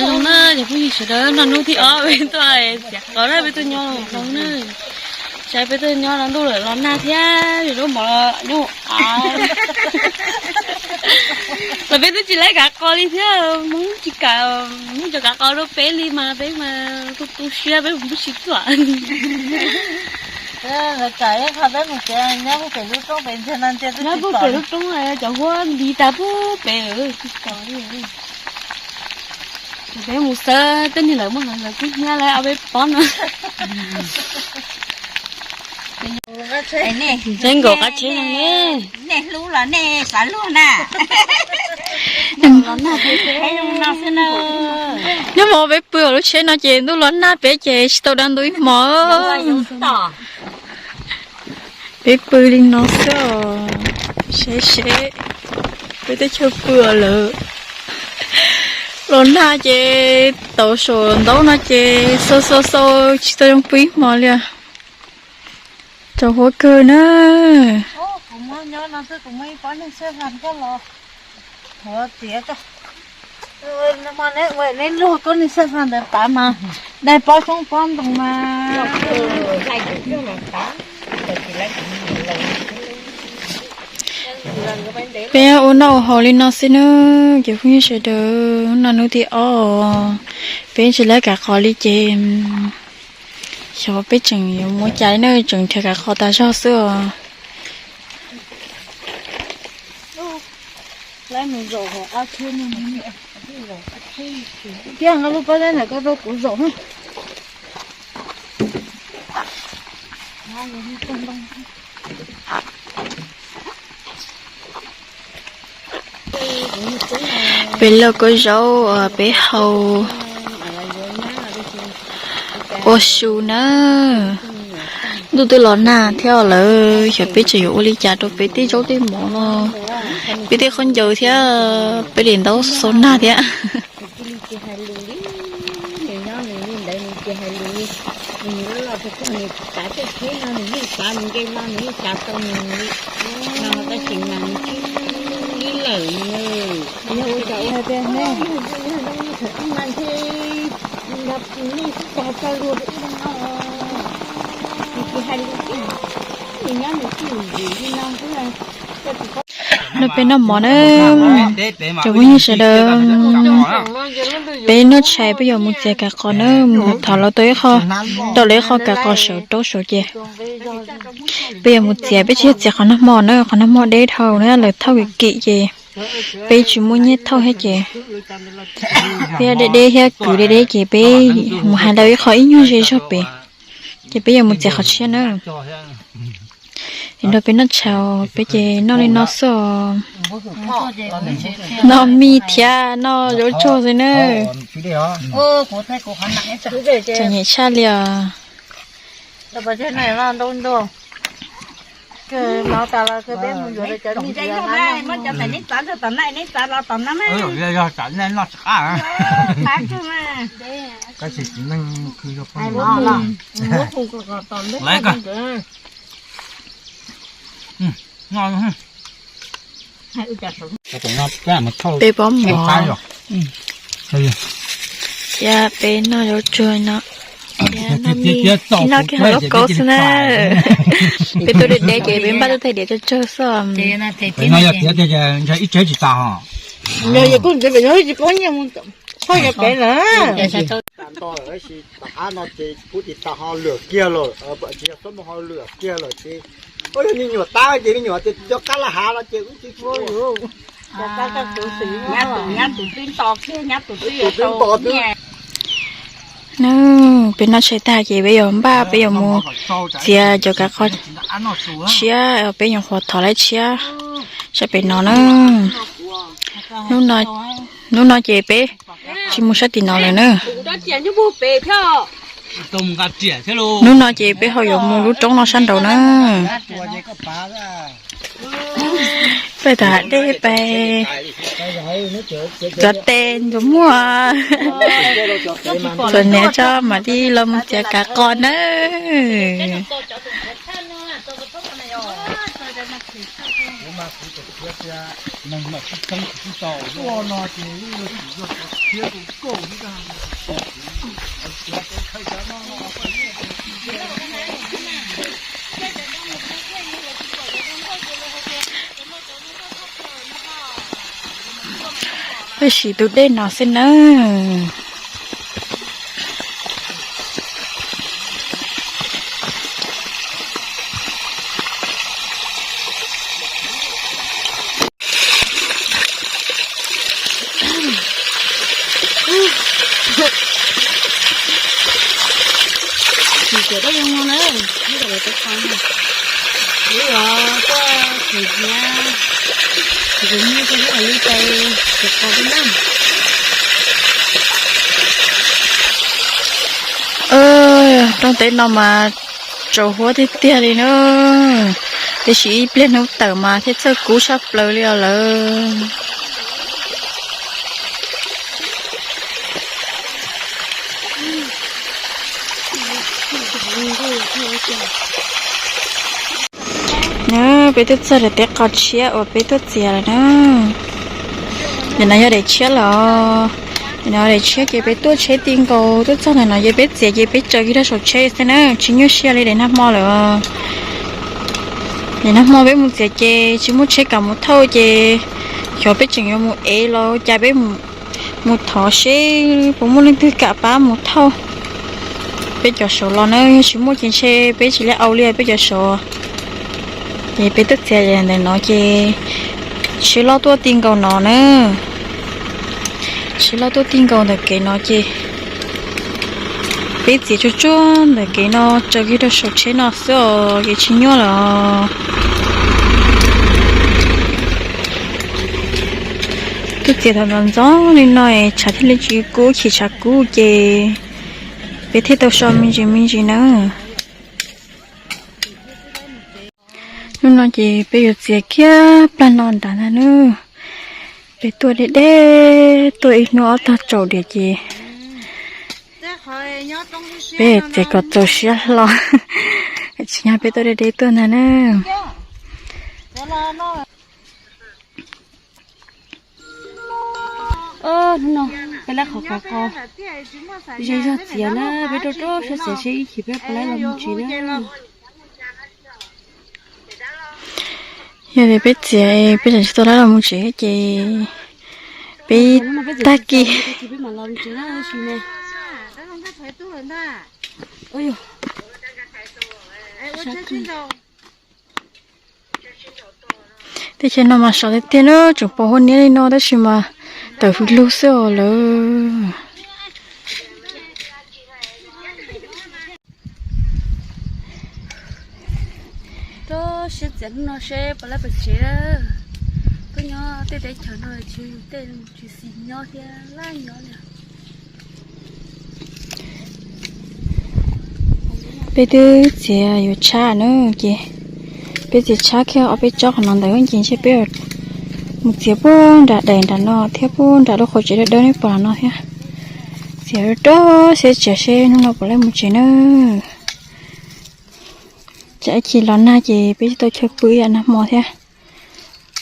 Zoo na, cov phooj ywg sawv daws, no hnub thib ob peb tuaj txiav qos na, peb tuaj nyob no na. Saib peb tuaj nyob no ntuj lawm los nag thiab, lub mov nyob hauv av. Los peb twb tsis laiv kav qos li thiab, Hmoob tsis kam muab cov kav qos rau peb li mas peb mas tu tu siab peb mus tsis tuaj. Lawv kam ib qho peb mus txiav nyob pem lub roob pem ntag no ntsia twb tsis pom lub roob, cov huab nti tas pub pem lawm tsis pom li. Peb mus xawb tej niag lawv muaj lawv kub hnyiab lawv ob peb pob no. Ntxeev nkaus qab tsheb no ne. Nej hlub los nej xav luag na. Nag hmo peb pw hauv lub tsheb no ces ntuj los nag peb ces tsis tau da ntu ib hmos. Peb pw li no xwb os. Seb seb peb teb chaws pw lawm. Los nag ces tau saum ntaub no ces xau xau xau tsis tau zoo pw ib hmos li. Rau huab kawg na. Kuv muab nyob no xwb kuv muab ib pob neeg xwb hla coj los hov txiav ko. Neb luag koj neeg xwb hla ntawd pav mas dai pob xyoob pob ntoo mas. Peb ua noj ua haus li no xwb nawb cov phooj ywg sawv daws, no hnub thib ob os, peb tsis laiv kav qos li ces xyov peb tseem yuav muaj cas li na, tseem nrhiav kav qos tas zog xwb os. Thiab nqa lub pob zeb ntawm koj rau kuv zaum na. Peb lauj kaub zaub, peb hau ua su na. Ntuj twb los nag thiab lawm, xyov peb tseem yuav ua li cas rau peb tej zaub tej mov no. Peb tej khaub ncaws thiab peb daim ntaub xau nag thiab. No peb noj mov na, cov phooj ywg sawv daws, peb noj tshais peb yuav mus txiav kav qos na, mus thov lawv tau ib qho, tau lawv ib qho kav qos sawv rau saum ces peb yuav mus txiav, peb tsis yog txiav qhov nag hmo na, qhov nag hmo deb dhau na, lawv thauj kim kim ces peb tsis muaj nyiaj thauj thiab ces thiab deb deb thiab kwv deb deb ces peb mus hais lawv ib qho ib nyuag ze zog pem, ces peb yuav mus txiav qhov tshiab na. Nrog peb noj tshais, peb ces noj li no xwb os. Noj mij thiab noj zaub tsuag xwb na. Txom nyem tshaj li os. Peb pob mov thiab peb noj zaub tsuag no, ib noj kiag hauv lauj kaub xwb na. Peb tuaj deb deb ces peb npaj tuaj thaij diav tsawg tsawg xwb. Tom qab no ces kuv tis tas ho lwm kiag lawm, tsis yog xob mus ho lwm kiag lawm ces, ua yog me nyuam tab ces me nyuam tias cov qab laj hav no ces wb tsis tsis nyab tus nyab tus twb nto kiag, nyab tus twb nto twb. Peb noj tshais tag ces peb yuav npaj peb yuav mus txiav cov kav qos tshiab, peb nyuam qhuav thov lawv tshiab sab pem no na. Hnub no ces peb tsis mus sab tim no lawm na. Hnub no ces peb ho yuav mus lub roob no sab nraud na. Peb tau hav dej peb cov tes ntxuav muag, txom nyem tso mam li los mus txiav kav qos nawb. Peb siv tus dej no xwb nawb. Rooj teb no mas tsaus huab tiag tiag li na. Tiam sis ib pliag hnub tawm mas thiaj txawj kub tshaj plaws li os lawm. Peb twb txog daim teb qos tshiab uas peb tuaj txiav lawm na. Nim no yog daim tshiab los, nim no daim tshiab ces peb tuaj tsheb ti nkaus tuaj txog ntawm no ces peb txiav ces peb tsaws kiag rau saum tsheb xwb na, tsis nyuaj siab li daim nag hmo lawm. Daim nag hmo peb mus txiav ces tsis muaj tsheb kam mus thauj ces xyov peb tseem yuav mus ev los cas peb mus thov seb puas muaj leej twg kam pab mus thauj peb cov saud los na, yog tsis muaj ces ntshe peb tsis li au li peb cov saud. Ces peb tuaj txiav ntawm no ces tsheb loj tuaj ti nkaus no na. Tsheb loj tuaj ti nkaus ntawm kev no ces peb txiav tsuag tsuag ntawm kev no tsaws kiag rau saum tsheb no xwb os, ces tsis nyuaj lawm. Tuaj txiav thaum ntxov ntxov li no tshav thiaj li tsis kub, chim tshav kub ces peb thiaj tau so me ntsis me ntsis nawb. Hnub no ces peb yuav txiav kiag plag no nrad ntag nawb. Peb tuaj deb deb tuaj ib hnub ob tog tsaus diam ces peb txiav kom txaus siab hlo. Tsis nyog peb tuaj deb deb tuaj ntag nawb. Hnub no peb lab qhov qos qos, ze zog txiav na, peb rau rau siab txiav seb ib chim peb puas lab los mus tsev na. Yog tias peb txiav peb tseem tsis tau lab los mus tsev ces peb tag kis Teb chaws no mas sov tiag tiag na, tseem pom huab niab li no tab sis mas tawm hws lug xwb os lawm. Rau siab txiav hnub no seb puas lab pem tsev. Tuaj nyob tej teb chaws no tsis tej tsis xis nyob thiab laj nyob li. Peb twb txiav yuav tshab na ces peb txiav tshab kiag ob peb tsob qhov no ntawd ces ntshe peb mus txiav puag nram daim nram no thiab puag nram lub qhov tsev dawb dawb neb pom los no thiab. Txiav rau siab txiav seb hnub no puas lab mus tsev na. Tsam ib chim los nag ces peb tsis tau chaw pw ib yam nag hmo thiab.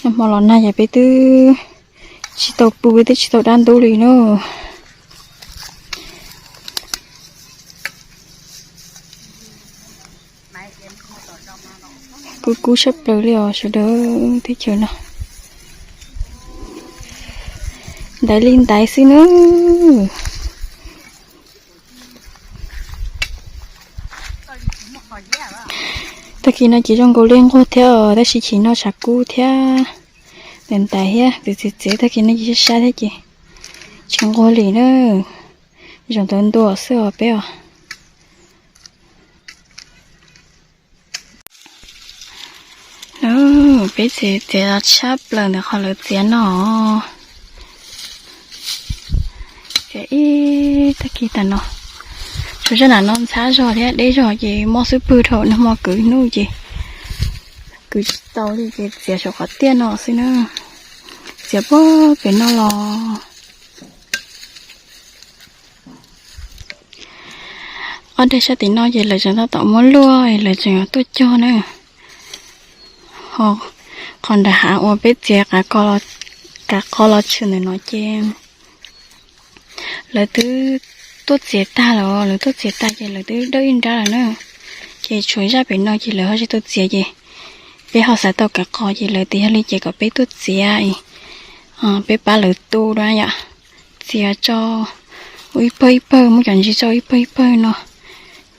Nag hmo los nag ces peb twb tsis tau pw, peb twb tsis tau dab ntub li na. Kub kub tshaj plaws li os sawv daws, teb chaws no ntaiv li ntaiv xwb na. Tag kis no ces zoo nkaus li nquag thiab os, tab sis chim no tshav kub thiab ntaiv ntaiv thiab txiv txiv txiv, tag kis no ces sab sab thiab ces tsis nquag li na. Zoo ntawd ntua xwb os peb os. Peb txiav txiav tshab plaws ntawm qhov lawv txiav no. Txiav ib tag kis tas no, tsuas zaj nram no ntxhab zog thiab deb zog ces mob xub pwg dhau, nag hmo kwv hnub ces kwv tsis tau li ces txiav saum qhov tiaj no xwb na. Txiav puag pem no los ob daig sab tim no ces lawv tseem tab tom muab luaj, lawv tseem tuaj cog na. Ho qhov qhov nram hav uas peb txiav kav qos los tshwm ntawm no ces lawv twb tuaj txiav tag lawm, lawv tuaj txiav tag ces lawv twb dawb ib nrab lawm na. Ces tshuav zaj pem no ces lawv ho tsis tau txiav ces peb ho xav tau kav qos ces lawv tias yog li ces kom peb tuaj txiav, peb pab lawv tu na yom. Txiav tso ua ib pawg ib pawg, muab cov ntsis tso ua ib pawg ib pawg no,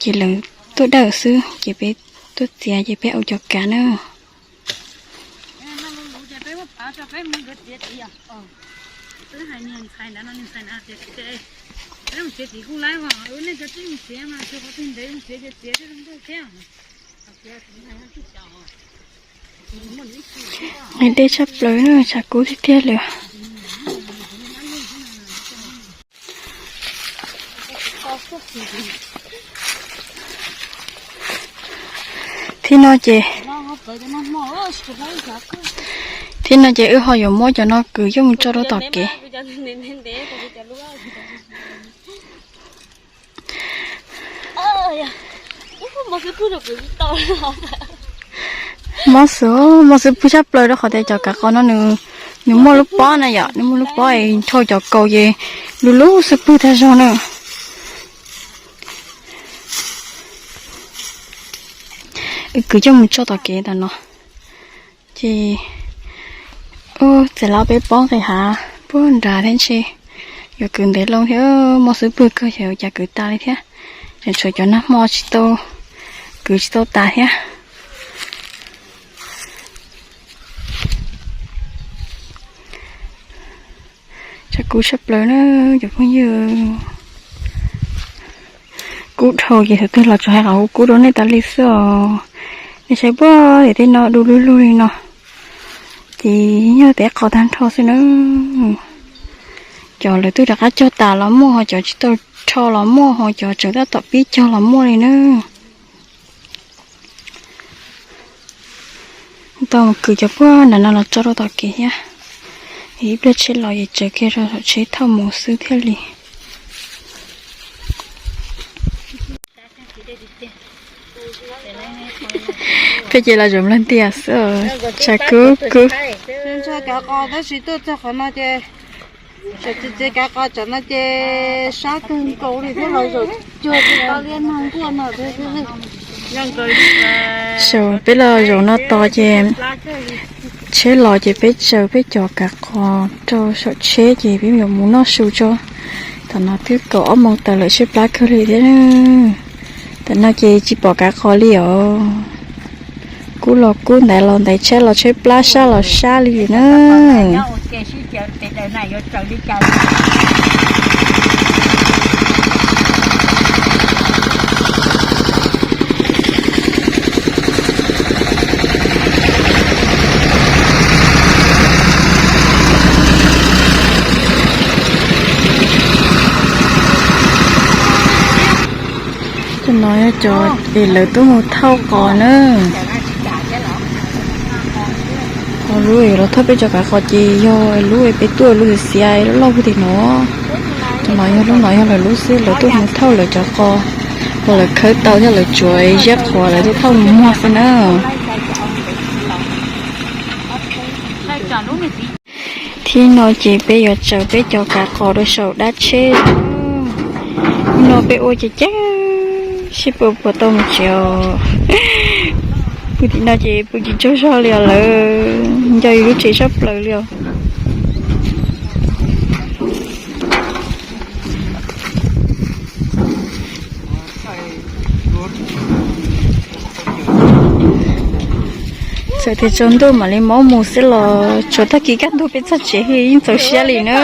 ces lawv tuaj dawj xwb ces peb tuaj txiav ces peb ua cov kav na. Nqhis dej tshaj plaws na, tshav kub tiag tiag li. Thib no ces, thib no ces wb ho yuav muab cov no kwv coj mus tso rau tom kev. Mob xwb, mob xwb pwg tshaj plaws rau qhov tias cov kav qos no nws, nws muaj lub pob na yom, nws muaj lub pob es nrhau cov kaus ces lub lub xwb pwg tag zog na. Wb kwv coj mus tso tom kev tom no. Ces, ub, txawm los peb pob nqis hav puag nrad thiab ntshe yuav kwv ntev loo thiab, mob xwb pwg kawg ces ua cas kwv tas li thiab. Tseem tshuav cov nag hmo tsis tau, kwv tsis tau tas thiab. Tshav kub tshaj plaws na cov phooj ywg. Kub dhau ces thaum twg los tsuas hais qhov kub kub rau nej tas li xwb os. Nej saib puag tim tej no du lug lug li no, ces yog tej qos tag nrho xwb na. Cov lawv twb rov qab cog tas los muaj, ho cov tsis tau rho los muaj, ho cov tseem tab tom pib cog los muaj li na. Tau mus kwv cov puag nram no los tso rau tom kev thiab. Ib pliag tsheb los ces tsaws kiag rau saum tsheb thauj mus xwb thiaj li. Peb ces los zaum nplog ntias xwb, tshav kub kub. Tab sis tuaj txog qhov no ces, txiav kav qos tsam no ces sab kawg nkaus li thiab los zaum cuag tsis tau liab nag nkuaj no thiab. Saum peb los zaum no tos ces tsheb los ces peb tsaws peb cov kav qos rau saum tsheb ces peb yuav mus noj su tso. Tam no twb kaum ob moos tawm lawm, tshaib plab kawg li thiab. Tam no ces tsis pom kav qos li os. Kub los kub, ntaiv los ntaiv, tsheb los tshaib plab, sab los sab li na. Cov no yog cov es lawv tuaj mus thauj qos na. Ho lub es los thauj peb cov kav qos ces yog lub es peb tuaj lub xiav loj loj puag tim no. Cov no yog lub no yog lawv lub xwb, lawv tuaj mus thauj lawv cov qos uas lawv khawb tau thiab lawv tsuav ziab qhuav lawv tuaj thauj mus muag xwb na. Thib no ces peb yuav tsaws peb cov kav qos rau saum dab tsheb. Hnub no peb ua ces ceeb, seb puas puas tau mus tsev os. Pw tim no ces pw tsis tsaug zog li os lawm, nco yus lub tsev sab plaws li os. Txawm tias tsaus ntuj mam li mob mus xwb los tsuav tag kis kaj ntug peb txog tsev yeej txaus siab li na.